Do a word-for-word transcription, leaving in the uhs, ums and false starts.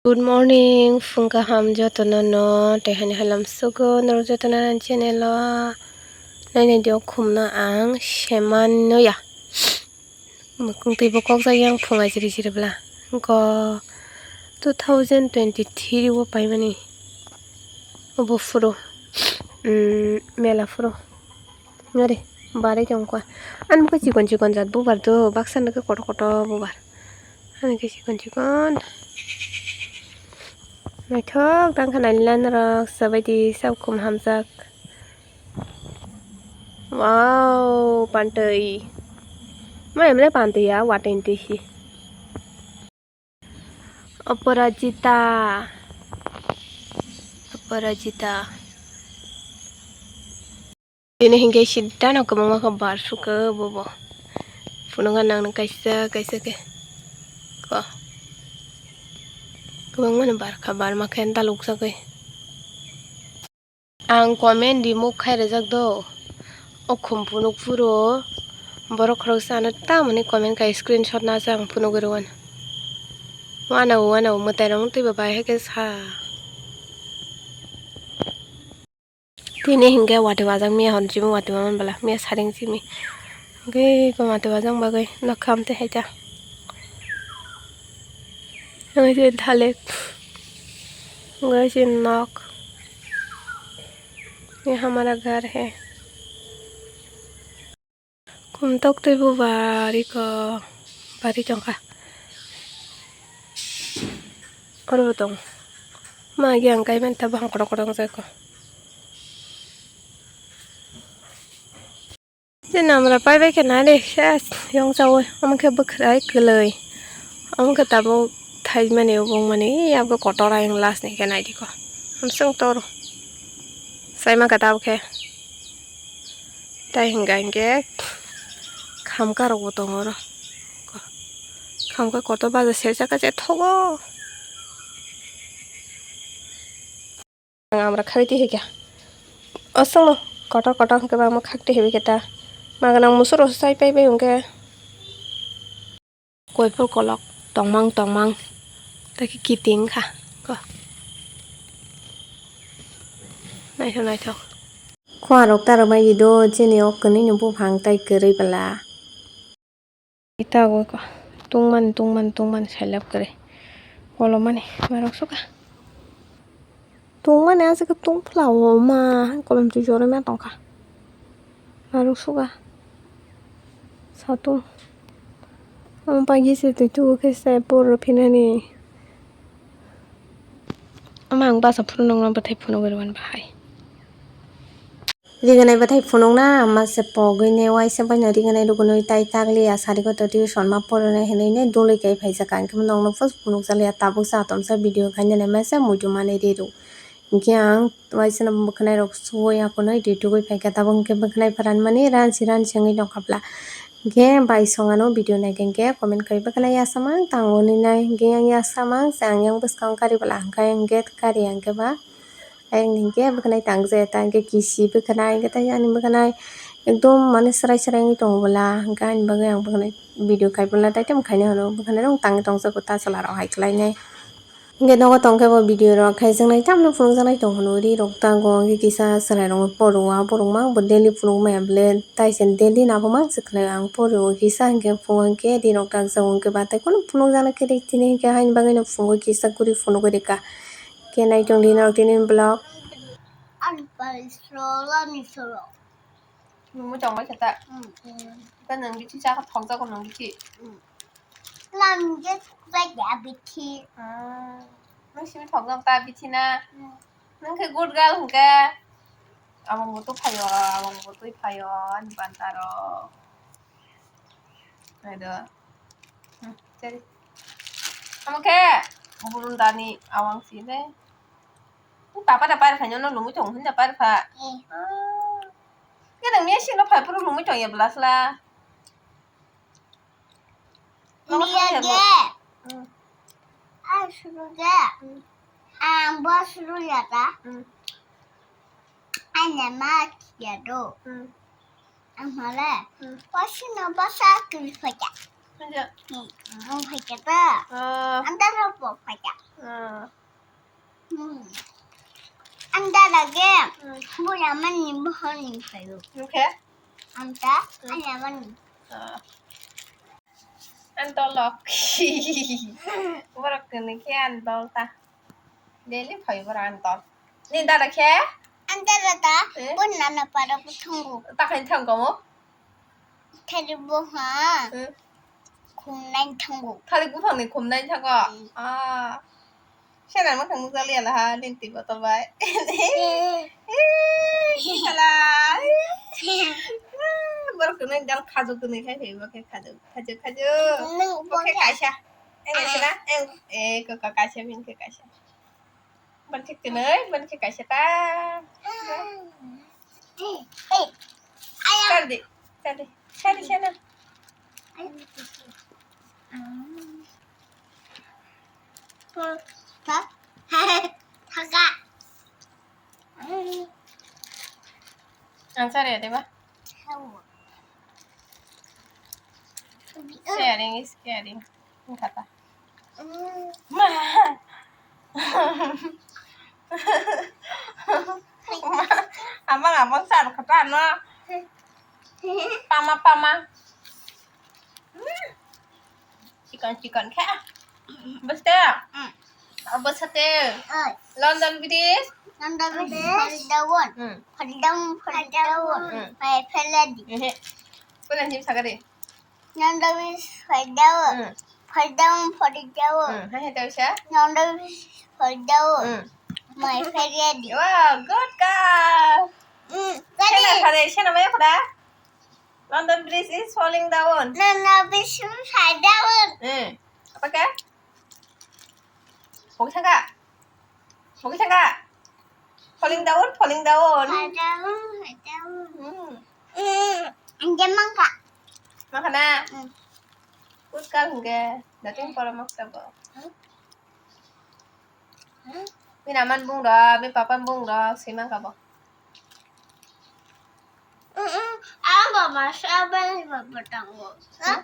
Good morning, phung kaham jotono no, tei hani halam sugo norok jotono ani channel o. Nainai dio khumno ang semano ya. Mwkhwng twi bo kok jagwi ang phung aijri jri bwla. Go two thousand twenty-three o paimani. Obo phuru, mm, mela phuru. Ngari, barai tongkha. Ani mokhe chikon chikon jat bubar do, baksa nokhe kotor kotor bubar. Ani khe chikon chikon. Naithok tangkha nalilan rok, sabaidi sakhum hamjak. Wow, pantwi. Ma emre pantwi ya, watwi twi si. Aparajita. Aparajita. Tini hinkhe sidano kwbangma khe bar sukha bobo. Phunukha nangni kaisa kaisa khe. Ko. Kwbangmani bar kha, bar ma khe daluk jagwi. Ang comment remove khai rijak do. O khum phunuk phuru borok khoroksa ano tamoni comment khai screenshot na se ang phunugwi rwano. Wanao wanao mwtai rok twibo bai hai khe sa. Tini hinkhe watwi wajak miya hwn chimi watwi waman bwla miya saring chimi. Hinkhe watwi wajak bagwi nokha amtwi hai ta. Ang se thalik. Ang se nok. Ye hamara ghar hai. Khum tok twi bubar iko bari tongkha. Oro bo tong. Ma agi ang kai manta bahang kotor kotor wngjaiko. Je namra pai bai khe nai de ses yong chaui. Omo khe bwkhwrai kwlwi. Omo khe tabuk thaimani obongmani yabgo kotor ayang last ni khe naidiko. Hamsung toro. Saima khe tabuk khe. Tai hingka hinkhe khamka rokbo tongo oro. Khamka kotor baja serjak khe thogo. Ang amra khagwi twi hwnkha. Aswkno kotor kotor hwnkhe ba omo khak twi hwnkhe ta. Maganang musuk rok sai pai bai hwnkhe. Koiphur kolok tongmang tongmang tei khe kiting kha ko. Naithok naithok. Khua rok ta rwmai di do chini o kwnwi ni buphang tei kwrwi bwla. Ita go ko tungmani tungmani tungmani sailap kwrwi kolomani marok suka. Tungmani aswk tungphla o ma kolom twi jorwi ma tongkha. Marok suka. Satung. Ang pagi se twi tubu khe se poro phinani. Ama ang basa phunukno bwthai phunugwi rwmani bahai. Riganai bwthai phunukna ama se pogwi ne waisa baino riganai rugunwi tai takliya sari koto tuition ma porwnai hinwi ne dului kai phaijak ang khe nokno phus phunukjaliya tabuk sa tomsa video khainani masa muitu manwi rirw. Hinkhe ang waisano bwkhwnai rok suwi akonwi ri tugwi phaikha tabuk hinkhe bwkhwnai pharanmani ransi ransi wngwi tongkha bwla. Hinkhe bai song ano video naikha hinkhe comment khai bwkhwnai yasamang tango hinwi nai hinkhe yang yasamang se ang yang bwskang kari bwla hinkhe ang gate kari hinkhe ba. Ayang hinkhe bwkhwnai tang je ta hinkhe kisi bwkhwnai hinkhe ta yani bwkhwnai ekdom mane swrai swrai wngwi tongo bwla hinkhe ani bagwi ang bwkhwnai video khai bwla tai tamo khainai hwnwi bwkhwnai rok tangwi tongjago ta chwla rok hai khlainai. Hinkhe nogo tongkhe bo video rok khai jwngnai tamno phunukjaknai tong hwnwi ri rok ta go hinkhe kisa chwrai rok porwo borok ma bo daily phunuk maya bwle tai se daily nabo mang se khlai ang porwo kisa hinkhe phunuk hinkhe ri rok tak jago hinkhe ba tai kheno phunukjaknai khe ri tini hinkhe haini bagwino phunukgwi kisa guri phunukgwi rikha. Khe nai tong di norok tini vlog. Ani pai solo ni solo. Nungwi tong bai khe ta. Hmm. Ta nung bithi cha thok jago nung bithi. Hmm. Nang je thok jak ya bithi. Hmm. Nung simi thok jak ta bithi na. Hmm. Nung khe good girl hwnkhe. Abang bo tu phaio, abang bo twi phaio ani pantaro. Nai do. Hmm, chari. Amo khe burundani awang si le. Papa da par khaino no lumui tong hinda par kha. Eh. Ah. Ke nang ne sino phai puru lumui tong ya blasla. Niya ge. Hmm. Ai suru ge. Hmm. Ang bo suru ya ta. Hmm. Ai ne ma ya do. Hmm. Ang hole. Hmm. Bo sino bo sa kiri phaja. Phaja. Hmm. Ang phaja ta. Oh. Ang ta ro bo phaja. Ah. Hmm. Anta lage. Hmm. Bura mani bohor ni phaio. Okay. Anta, hmm, aya mani. Ah. Antol lok. Borok kwnwi khe antol ta. Daily phai borok antol. Ni dada khe? Anta dada, eh? Bo nana para bo thango. Ta khain thango mo? Thari bo ha. Eh? Khumnai thango. Thalik buphangni khumnai thango? Hmm. Ah. Sena mwkhang nukjaliya laha, nini twi botol bai. Eh. Eh, khala. Borok kwnwi gal khajok kwnwi khai phaibo khe khajok, khajok, khajok. Nung bo khe kaisa. Eng, ah, sena, eng, eh, kaka kaisa, bini khe kaisa. Ban khe kwnwi, ban khe kaisa ta. Eh, eh. Aya. Chal di, chal di, chal di, chal di. Thaka. Answer ya, diba? Sharing is caring. Kata. Ma. Amang, amang san kata no. Pama, pama. Chikon, chikon khe. Bwste? Mm. Abo sate. Oi. London Bridge. London Bridge. Fall down. Mm. Fall down, fall down. Mm. Mai pheledi. Ehe. Kona him sagade. London Bridge fall down. Mm. Fall down, fall down. Mm. Hai, hai, tawisa. London Bridge fall down. Mm. Mai pheledi. Wow, good girl. Mm. Sena kare, sena maya kora. London Bridge is falling down. London Bridge is fall down. Eh, apa kah? Bagi sangka? Bagi sangka? Falling down, falling down. Fall down, fall down. Hmm. Hmm. Anjay mangka. Makana? Hmm. Puskal hingke. Dating pora maksa bo. Hmm. Hmm. Bini aman bung do, bini papan bung do, sima kabo. Mm-mm. Ang baba sabai baba tango. Ha? Hmm?